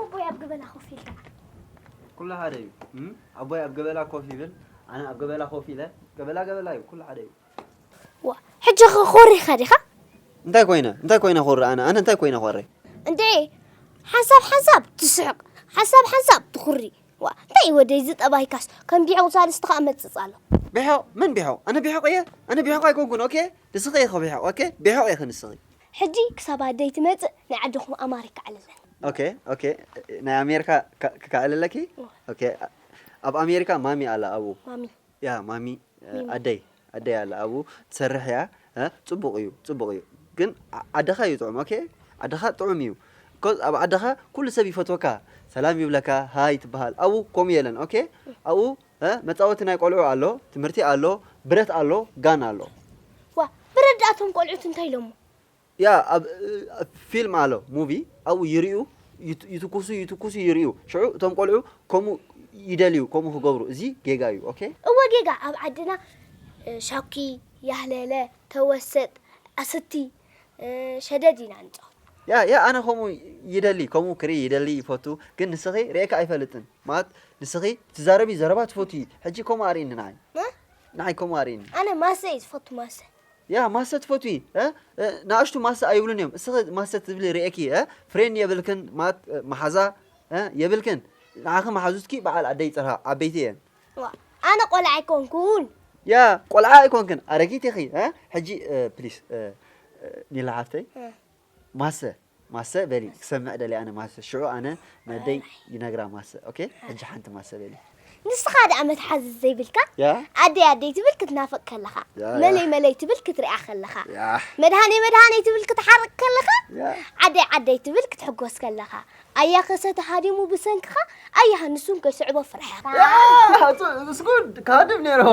ኣቦይ ኣብ ገበላ ኮፍ ኢልካ። ኩሉ ሓደ እዩ። እም? ኣቦይ ኣብ ገበላ ኮፍ ይብል፣ ኣነ ኣብ ገበላ ኮፍ ኢለ፣ ገበላ ገበላ እዩ፣ ኩሉ ሓደ እዩ። ዋ፣ ሕጂ ኸ ኮሪኻ ዲኻ? እንታይ ኮይነ? እንታይ ኮይነ ኮሪ ኣነ? ኣነ እንታይ ኮይነ ኮሪ? እንዴ፣ ሓንሳብ ሓንሳብ ትስሕቕ፣ ሓንሳብ ሓንሳብ ትኹሪ። ዋ፣ እንታይ እዩ ወደይ እዚ ጠባይካስ? ከም ቢዖ ሳልስቲ ኸኣ መጽጽ ኣሎ። ቢሖቕ? መን ቢሖቕ? ኣነ ቢሖቕ እየ? ኣነ ቢሖቕ ኣይኮንኩን፣ ኦኬ? ንስኺ ኢኺ ቢሖቕ፣ ኦኬ? ቢሖቕ ኢኺ ንስኺ። ሕጂ ክሳብ ኣደይ ትመጽእ ናይ ዓድኹም ኣማሪካ ዕልለን። ኦኬ፣ ኦኬ። ናይ ኣሜሪካ ካ- ክካዕልለኪ? ኦኬ። ኣብ ኣሜሪካ ማሚ ኣላ ኣብኡ። ማሚ። ያ ማሚ ኣደይ ኣደይ ኣላ ኣብኡ ትሰርሕ እያ። እ፣ ጽቡቕ እዩ፣ ጽቡቕ እዩ። ግን ዓ- ዓድኻ እዩ ጥዑም። ኦኬ፣ ዓድኻ ጥዑም እዩ። ኮዝ ኣብ ዓድኻ ኩሉ ሰብ ይፈትወካ፣ ሰላም ይብለካ፣ ሃይ ትበሃል። ኣብኡ ከምኡ የለን። ኦኬ፣ ኣብኡ እ፣ መጻወቲ ናይ ቆልዑ ኣሎ፣ ትምህርቲ ኣሎ፣ ብረት ኣሎ፣ ጋን ኣሎ። ዋ፣ ብረዳእቶም ቆልዑት እንታይ ኢሎሞ? ያ ኣብ እ፣ ኣብ ፊልም ኣሎ፣ ሙቪ ኣብኡ ይርእዩ፣ ይት- ይትኩሱ ይትኩሱ ይርእዩ። ሽዑ እቶም ቆልዑ ከምኡ ይደልዩ፣ ከምኡ ክገብሩ። እዚ ጌጋ እዩ። ኦኬ፣ እወ ጌጋ ኣብ ዓድና እ፣ ሻኪ፣ ያህለለ፣ ተወሰጥ፣ ኣስቲ፣ እ፣ ሸደድ ኢና ንጻወት። ያ ያ ኣነ ከምኡ ይደሊ፣ ከምኡ ክርኢ ይደሊ፣ ይፈቱ። ግን ንስኺ ርእየካ ኣይፈልጥን ማለት ንስኺ ትዛረቢ ዘረባ ትፈቱ። ሕጂ ከምኡ ኣርእኒ ንዓይ እ? ንዓይ ከምኡ ኣርእኒ። ኣነ ማሰ እዩ ዝፈቱ ማሰ። ያ ማሰ ትፈትዊ እ? እ፣ ንኣሽቱ ማሰ ኣይብሉን እዮም። እስኺ ማሰ ትብሊ ርእየኪ እ? ፍሬንድ የብልክን ማለት እ፣ መሓዛ እ፣ የብልክን። ንዓኺ መሓዙትኪ በዓል ኣደይ ጽርሃ ዓበይቲ እየን። ዋ፣ ኣነ ቆልዓ ኣይኮንኩን። ያ ቆልዓ ኣይኮንክን ኣረጊት ኢኺ እ? ሕጂ እ፣ ፕሊስ እ፣ እ፣ ኒላ ሓፍተይ እ። ማሰ ማሰ በሊ ክሰምዕ ደሊ ኣነ ማሰ ሽዑ ኣነ ነደይ ይነግራ ማሰ ኦኬ። ሕጂ ሓንቲ ማሰ በሊ ንስኻ ደኣ መትሓዚ ዘይብልካ ያ ኣደይ ኣደይ ትብል ክትናፍቕ ከለኻ ያ፣ ያ። መለይ መለይ ትብል ክትሪኣ ከለኻ ያ መድሃነይ መድሃነይ ትብል ክትሓርቕ ከለኻ ያ ዓደይ ዓደይ ትብል ክትሕጎስ ከለኻ ኣያ ከሰ ተሃዲሙ ብሰንክኻ ኣያሃ ንሱን ከይስዕቦ ፍርሕኻ እስኩ ካድም ነይሮ